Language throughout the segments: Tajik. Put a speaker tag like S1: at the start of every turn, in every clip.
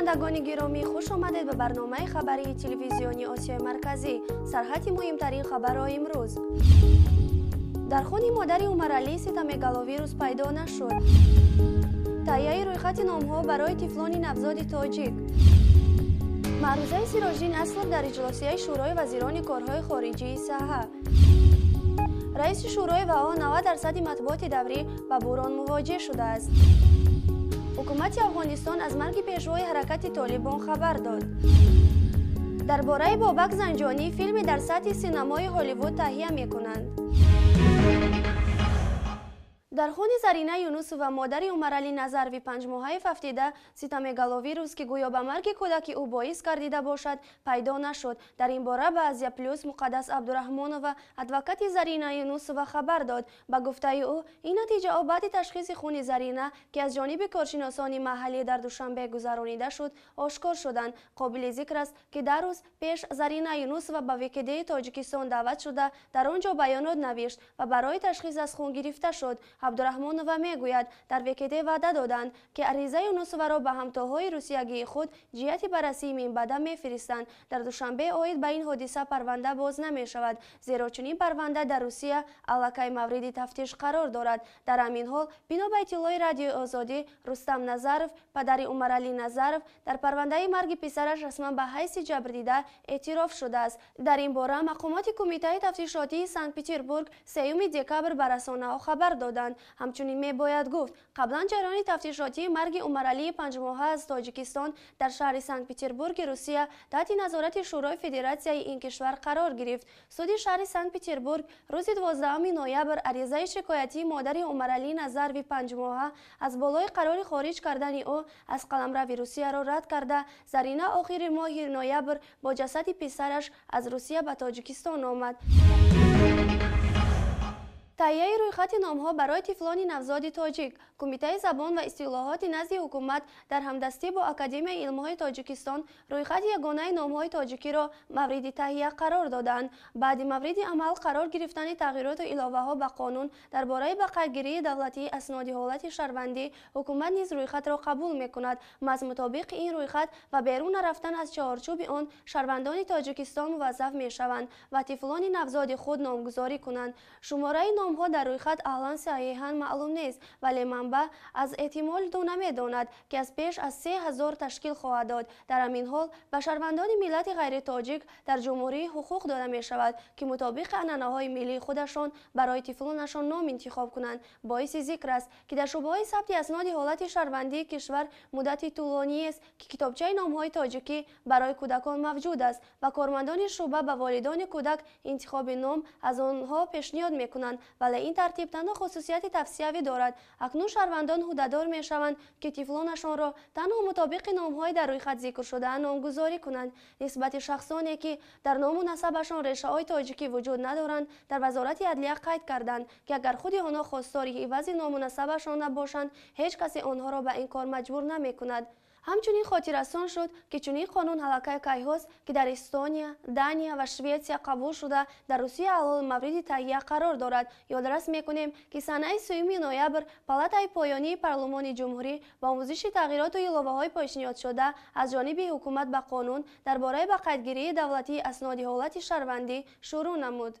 S1: Бинандагони гиромӣ, хуш омадед ба барномаи хабарии телевизиони Осиёи Марказӣ. Сархати муҳимтарин хабарҳо имрӯз. Дар хуни модари Умаралӣ ситомегаловирус пайдо нашуд. Таҳияи рӯйхати номҳо барои тифлони навзоди тоҷик. Маърузаи Сироҷиддин Аслов дар иҷлосияи Шӯрои вазирони корҳои хориҷии саҳа. Раиси Шӯрои ВАО 90% матбуоти даврӣ ба буҳрон мувоҷеҳ шудааст. Ҳукумати Афғонистон аз марги пешвои ҳаракати Толибон хабар дод. Дар бораи Бобак Занҷонӣ филме дар сатҳи синамои Ҳолливуд таҳия мекунанд. Дар хуни Зарина Юнусова, модари Умаралӣ Назарви панҷмоҳаи фавтида, ситомегаловирус, ки гӯё ба марги кӯдаки ӯ боис гардида бошад, пайдо нашуд. Дар ин бора ба Азия Плюс Муқаддас Абдураҳмонова, адвокати Зарина Юнусова, хабар дод. Ба гуфтаи ӯ, ин натиҷаҳо баъди ташхиси хуни Зарина, ки аз ҷониби коршиносони маҳаллӣ дар Душанбе гузаронида шуд, ошкор шуданд. Қобили зикр аст, ки 10 рӯз пеш Зарина Юнусова ба ВКД Тоҷикистон даъват шуда, дар он ҷо баёнот навишт ва барои ташхис аз хун гирифта шуд. Абдураҳмонова мегӯяд, дар ВКД ваъда доданд, ки аризаи Юнусоваро ба ҳамтоҳои русиягии худ ҷиҳати баррасии минбаъда мефиристанд. Дар Душанбе оид ба ин ҳодиса парванда боз намешавад, зеро чунин парванда дар Русия аллакай мавриди тафтиш қарор дорад. Дар ҳамин ҳол, бино ба иттилои Радиои Озодӣ, Рустам Назаров, падари Умаралӣ Назаров, дар парвандаи марги писараш расман ба ҳайси ҷабрдида эътироф шудааст. Дар ин бора мақомоти Кумитаи тафтишотии Санкт-Петербург 3 декабр ба расонаҳо хабар доданд. Ҳамчунин мебояд гуфт, қаблан ҷараёни тафтишотии марги Умаралии панҷмоҳа аз Тоҷикистон дар шаҳри Санкт-Петербурги Русия таҳти назорати Шӯрои Федератсияи ин кишвар қарор гирифт. Суди шаҳри Санкт-Петербург рӯзи 12 ноябр аризаи шикоятии модари Умаралӣ Назарви панҷмоҳа аз болои қарори хориҷ кардани ӯ аз қаламрави Русияро рад карда, Зарина охири моҳи ноябр бо ҷасади писараш аз Русия ба Тоҷикистон омад. Таҳияи рӯйхати номҳо барои тифлони навзоди тоҷик. Кумитаи забон ва истилоҳоти назди ҳукумат дар ҳамдастӣ бо Академияи илмҳои Тоҷикистон рӯйхати ягонаи номҳои тоҷикиро мавриди таҳия қарор доданд. Баъди мавриди амал қарор гирифтани тағйироту иловаҳо ба қонун дар бораи ба қайдгирии давлатии асноди ҳолати шаҳрвандӣ, ҳукумат низ рӯйхатро қабул мекунад. Маҳз мутобиқи ин рӯйхат ва берун нарафтан аз чаҳорчӯби он шаҳрвандони Тоҷикистон муваззаф мешаванд ва тифлони навзоди худ номгузорӣ кунанд. Шумораи номҳо дар рӯйхат аълан саҳиҳан маълум нест, вале манбаъ аз эҳтимол ду намедонад, ки аз пеш аз 3000 ташкил хоҳад дод. Дар ҳамин ҳол ба шаҳрвандони миллати ғайритоҷик дар ҷумҳурӣ ҳуқуқ дода мешавад, ки мутобиқи анъанаҳои миллии худашон барои тифлонашон ном интихоб кунанд. Боиси зикр аст, ки дар шӯъбаҳои сабти асноди ҳолати шаҳрвандии кишвар муддати тӯлониест, ки китобчаи номҳои тоҷикӣ барои кӯдакон мавҷуд аст ва кормандони шӯъба ба волидони кӯдак интихоби ном аз онҳо пешниҳод мекунанд, вале ин тартиб танҳо хусусияти тавсиявӣ дорад. Акнун шаҳрвандон ҳуддадор мешаванд, ки тифлонашонро танҳо мутобиқи номҳои дар рӯйхат зикршуда номгузорӣ кунанд. Нисбати шахсоне, ки дар ному насабашон решаҳои тоҷикӣ вуҷуд надоранд, дар Вазорати адлия қайд карданд, ки агар худи онҳо хостори ивази ному насабашон набошанд, ҳеҷ касе онҳоро ба ин кор маҷбур намекунад. Ҳамчунин хотиррасон шуд, ки чунин қонун аллакай кайҳост, ки дар Эстония, Дания ва Шветсия қабул шуда, дар Русия алҳол мавриди таҳия қарор дорад. Ёдрас мекунем, ки санаи 3 ноябр Палатаи поёнии Парлумони Ҷумҳурӣ ба омӯзиши тағйироту иловаҳои пешниҳодшуда аз ҷониби ҳукумат ба қонун дар бораи ба қайдгирии давлатии асноди ҳолати шаҳрвандӣ шурӯъ намуд.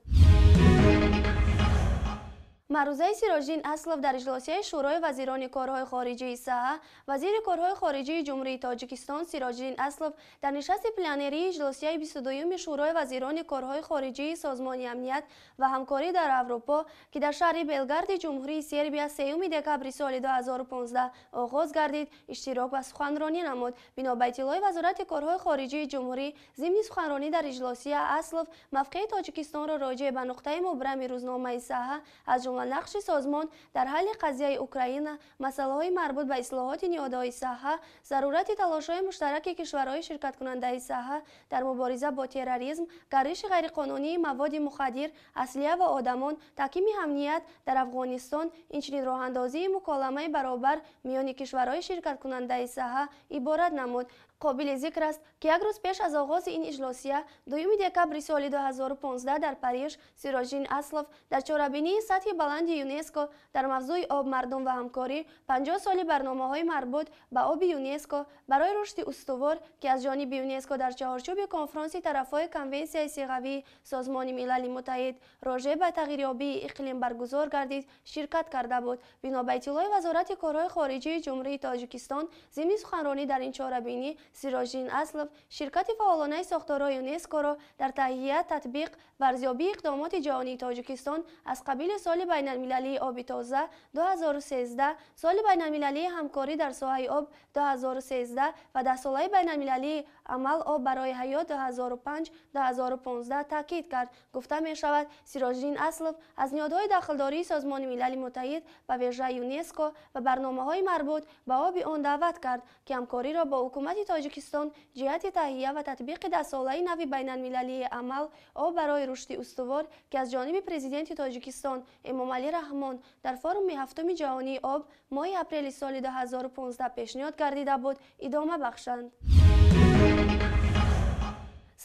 S1: Маърузаи Сироҷиддин Аслов дар иҷлосияи Шӯрои вазирони корҳои хориҷии саҳа. Вазири корҳои хориҷии Ҷумҳурии Тоҷикистон Сироҷиддин Аслов дар нишасти пленарии иҷлосияи 22-юми Шӯрои вазирони корҳои хориҷии Созмони амният ва ҳамкорӣ дар Аврупо, ки дар шаҳри Белгарди Ҷумҳурии Сербия 3 декабри соли 2015 оғоз гардид, иштирок ва суханронӣ намуд. Бино ба иттилои Вазорати корҳои хориҷии ҷумҳурӣ, зимни суханронӣ дар иҷлосия Аслов мавқеи Тоҷикистонро роҷеъ ба нуқтаи мубрами рӯзномаи саҳа, аз ҷумла нақши созмон дар ҳалли қазияи Украина, масъалаҳои марбут ба ислоҳоти ниҳодҳои саҳа, зарурати талошҳои муштараки кишварҳои ширкаткунандаи саҳа дар мубориза бо терроризм, гардиши ғайриқонунии маводи мухаддир, аслиҳа ва одамон, таҳкими амният дар Афғонистон, инчунин роҳандозии муколамаи баробар миёни кишварҳои ширкаткунандаи саҳа иборат намуд. Қобили зикр аст, ки як рӯз пеш аз оғози ин иҷлосия, 2 декабри соли 2015 дар Париж, Сироҷиддин Аслов дар чорабинии сатҳи баланди ЮНЕСКО дар мавзӯи об, мардум ва ҳамкорӣ 50 соли барномаҳои марбут ба оби ЮНЕСКО барои рушди устувор, ки аз ҷониби ЮНЕСКО дар чаҳорчӯби конфронси тарафҳои Конвенсияи сиғавии Созмони Милали Муттаҳид роҷеъ ба тағйирёбии иқлим баргузор гардид, ширкат карда буд. Бино ба иттилои Вазорати корҳои хориҷии Ҷумҳурии Тоҷикистон, зимни суханронӣ дар ин чорабинӣ Сироҷиддин Аслов ширкати фаъолонаи сохторҳои ЮНЕСКОро дар таҳия, татбиқ ва арзёбии иқдомоти ҷаҳонии Тоҷикистон аз қабили Соли байналмилалии оби тоза 2013, Соли байналмилалии ҳамкорӣ дар соҳаи об 2013 ва Даҳсолаи байналмилалии амал об барои ҳаёт 2005-2015 таъкид кард. Гуфта мешавад, Сироҷиддин Аслов аз ниҳодҳои дахлдории Созмони Милали Муттаҳид, ба вижа ЮНЕСКО ва барномаҳои марбут ба оби он даъват кард, ки ҳамкориро бо ҳукумати Тоҷикистон ҷиҳати таҳия ва татбиқи даҳсолаи нави байналмилалии амал об барои рушди устувор, ки аз ҷониби Президенти Тоҷикистон Эмомалӣ Раҳмон дар форуми ҳафтуми ҷаҳонии об моҳи апрели соли 2015 пешниҳод гардида буд, идома бахшанд.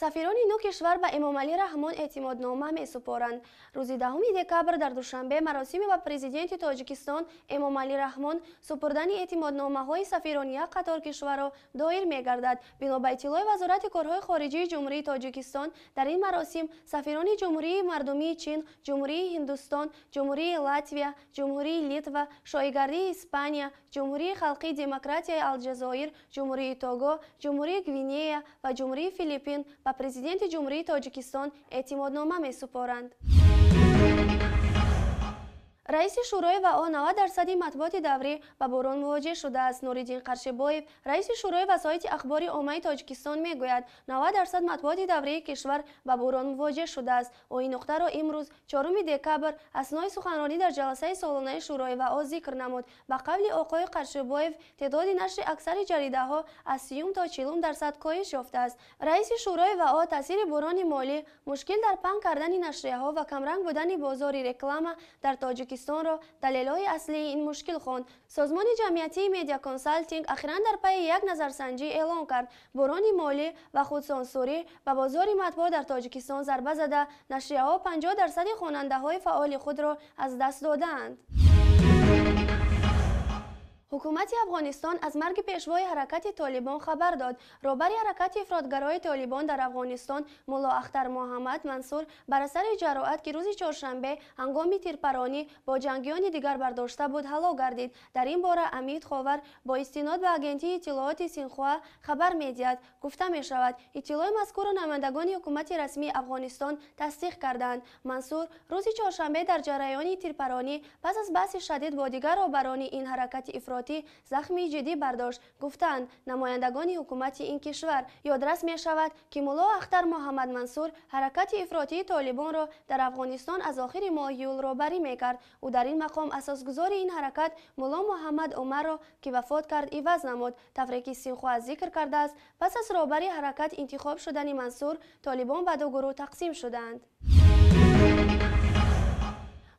S1: Сафирони нӯ кишвар ба Эмомалӣ Раҳмон эътимоднома месупоранд. Рӯзи 10 декабр дар Душанбе маросими ба Президенти Тоҷикистон Эмомалӣ Раҳмон супурдани эътимодномаҳои сафирони як қатор кишварро доир мегардад. Бино ба иттилои Вазорати корҳои хориҷии Ҷумҳурии Тоҷикистон, дар ин маросим сафирони Ҷумҳурии Мардумии Чин, Ҷумҳурии Ҳиндустон, Ҷумҳурии Латвия, Ҷумҳурии Литва, Шоҳигарии Испания, Ҷумҳурии Халқии Демократияи Алҷазоир, Ҷумҳурии Того, Ҷумҳурии Гвинея ва Ҷумҳурии Филиппин ба Президенти Ҷумҳурии Тоҷикистон эътимоднома месупоранд. Раиси Шӯрои ВАО 90% матбуоти даврӣ ба бурон мувоҷеҳ шудааст. Нуриддин Қаршибоев, раиси Шӯрои васоити ахбори оммаи Тоҷикистон, мегӯяд, 90% матбуоти даврии кишвар ба бурон мувоҷеҳ шудааст. Ӯ ин нуқтаро имрӯз, 4 декабр, аснои суханронӣ дар ҷаласаи солонаи Шӯрои ВАО зикр намуд. Ба қавли оқои Қаршибоев, теъдоди нашри аксари ҷаридаҳо аз 30 то 40% коҳиш ёфтааст. Раиси Шӯрои ВАО таъсири бурони молӣ, мушкил дар паҳн кардани нашрияҳо ва камранг будани бозори реклама дар Тоҷикистонро далелҳои аслии ин мушкил хонд. Созмони ҷамъиятии Медиа Консалтинг ахиран дар пайи як назарсанҷӣ эълон кард, бурони молӣ ва худсонсурӣ ба бозори матбуот дар Тоҷикистон зарба зада, нашрияҳо 50% хонандаҳои фаъоли худро аз даст додаанд. Ҳукумати Афғонистон аз марги пешвои ҳаракати Толибон хабар дод. Роҳбари ҳаракати ифротгарои Толибон дар Афғонистон Мулло Ахтар Муҳаммад Мансур бар асари ҷароҳат, ки рӯзи чоршанбе ҳангоми тирпаронӣ бо ҷангиёни дигар бардошта буд, ҳалок гардид. Дар ин бора Амид Ховар бо истинод ба агентии иттилооти Синхуа хабар медиҳад. Гуфта мешавад, иттилои мазкурро намояндагони ҳукумати расмии Афғонистон тасдиқ карданд. Мансур рӯзи чоршанбе дар ҷараёни тирпаронӣ пас аз баҳси шадид бо дигар роҳбарони ин ҳаракати ифротӣ захми ҷиддӣ бардошт, гуфтанд намояндагони ҳукумати ин кишвар. Ёдрас мешавад, ки Мулло Ахтар Муҳаммад Мансур ҳаракати ифротии Толибонро дар Афғонистон аз охири моҳи июл роҳбарӣ мекард. Ӯ дар ин мақом асосгузори ин ҳаракат Мулло Муҳаммад Умарро, ки вафот кард, иваз намуд. Тавре ки Синхуа зикр кардааст, пас аз роҳбари ҳаракат интихоб шудани Мансур, Толибон ба ду гурӯҳ тақсим шуданд.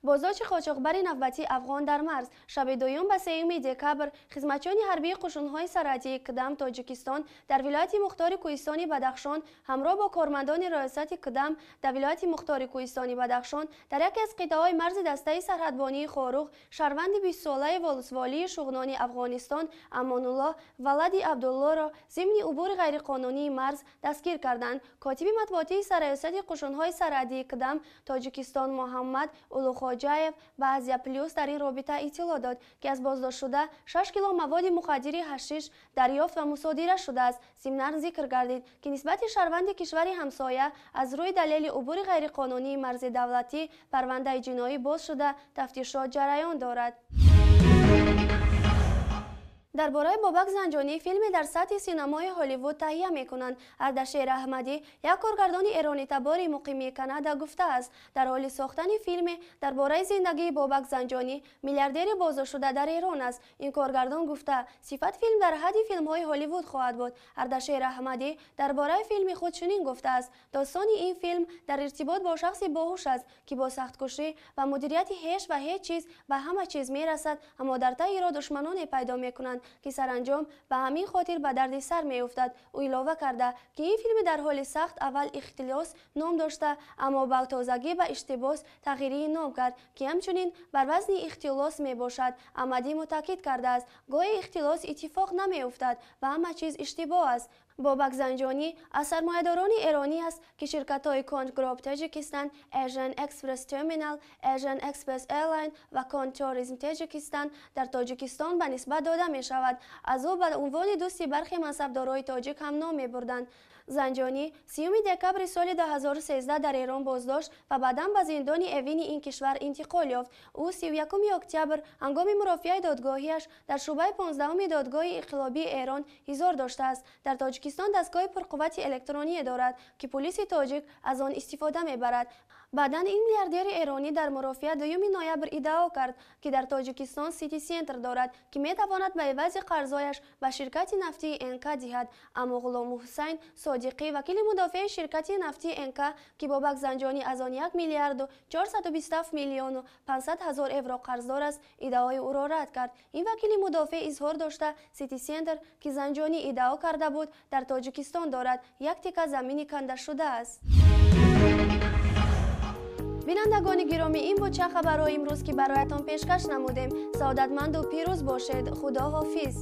S1: Боздошти қочоқбари навбатии афғон дар марз. Шаби 2 ба 3 декабр хизматчиёни ҳарбии қушунҳои сарҳадии Кдам Тоҷикистон дар вилояти мухтори Кӯҳистони Бадахшон ҳамроҳ бо кормандони раёсати Кдам дар вилояти мухтори Кӯҳистони Бадахшон дар яке аз қитъаҳои марзи дастаи сарҳадбонии Хоруғ шаҳрванди 20-солаи волусволии Шуғнони Афғонистон Амонуллоҳ Валади Абдуллоро зимни убури ғайриқонунии марз дастгир карданд. Котиби матбуотии сарраёсати қушунҳои сарҳадии Кдам Тоҷикистон Муҳаммад Улуғхоҷаев ба Азия Плюс дар ин робита иттилоъ дод, ки аз боздоштшуда 6 кило маводи мухаддири ҳашиш дарёфт ва мусодира шудааст. Зимнан зикр гардид, ки нисбати шаҳрванди кишвари ҳамсоя аз рӯи далели убури ғайриқонунии марзи давлатӣ парвандаи ҷиноӣ боз шуда, тафтишот ҷараён дорад. Дар бораи Бобак Занҷонӣ филме дар сатҳи синамои Ҳолливуд таҳия мекунанд. Ардашер Аҳмадӣ, як коргардони эронитабори муқими Канада, гуфтааст, дар ҳоли сохтани филме дар бораи зиндагии Бобак Занҷонӣ, миллиардери боздоштшуда дар Эрон аст. Ин коргардон гуфта, сифат филм дар ҳадди филмҳои Ҳолливуд хоҳад буд. Ардашер Аҳмадӣ дар бораи филми худ чунин гуфтааст: достони ин филм дар иртибот бо шахси боҳуш аст, ки бо сахткушӣ ва мудирияти ҳеҷ ва ҳеҷ чиз ба ҳама чиз мерасад, аммо дар таи роҳ душманоне пайдо мекунанд, ки саранҷом ба ҳамин хотир ба дарди сар меафтад. Ӯ илова карда, ки ин филми дар ҳоли сахт аввал «Ихтилос» ном дошта, аммо ба тозагӣ ба «Иштибос» тағйирии ном кард, ки ҳамчунин бар вазни ихтилос мебошад. Аҳмадиму таъкид кардааст, гоҳе ихтилос иттифоқ намеафтад ва ҳама чиз иштибоҳ аст. Бобак Занҷонӣ аз сармоядорони эронӣ аст, ки ширкатҳои Конт Group Tajikistan, Asian Express Terminal, Asian Express Airline ва Конт Tourism Tajikistan дар Тоҷикистон ба нисбат дода мешавад. Аз ӯ ба унвони дӯсти бархе мансабдорои тоҷик ҳам ном мебурданд. Занҷонӣ 30 декабри соли 2013 дар Эрон боздошт ва баъдан ба зиндони Эвини ин кишвар интиқол ёфт. Ӯ 31 октябр ҳангоми мурофиаи додгоҳиаш дар шӯъбаи 15-уми додгоҳи инқилобии Эрон изҳор доштааст, дар Тоҷикистон дастгоҳи пурқуввати электроние дорад, ки пулиси тоҷик аз он истифода мебарад. Баъдан ин миллиардери эронӣ дар мурофиа 2 ноябр иддао кард, ки дар Тоҷикистон Сити Сентр дорад, ки метавонад ба ивази қарзояш ба ширкати нафтии НК диҳад. Аммо Ғуломҳусайн Содиқӣ, вакили мудофеи ширкати нафтии НК, ки Бобак Занҷонӣ аз он 1 миллиарду 427 миллиону 500 ҳазор евро қарздор аст, иддаои ӯро рад кард. Ин вакили мудофеъ изҳор дошта, Сити Сентр, ки Занҷонӣ иддао карда буд, дар Тоҷикистон дорад, як тика замини канда шудааст. Бинандагони гиромӣ, ин буд чанд хабарҳои имрӯз, ки бароятон пешкаш намудем. Саодатманду пирӯз бошед. Худо ҳофиз.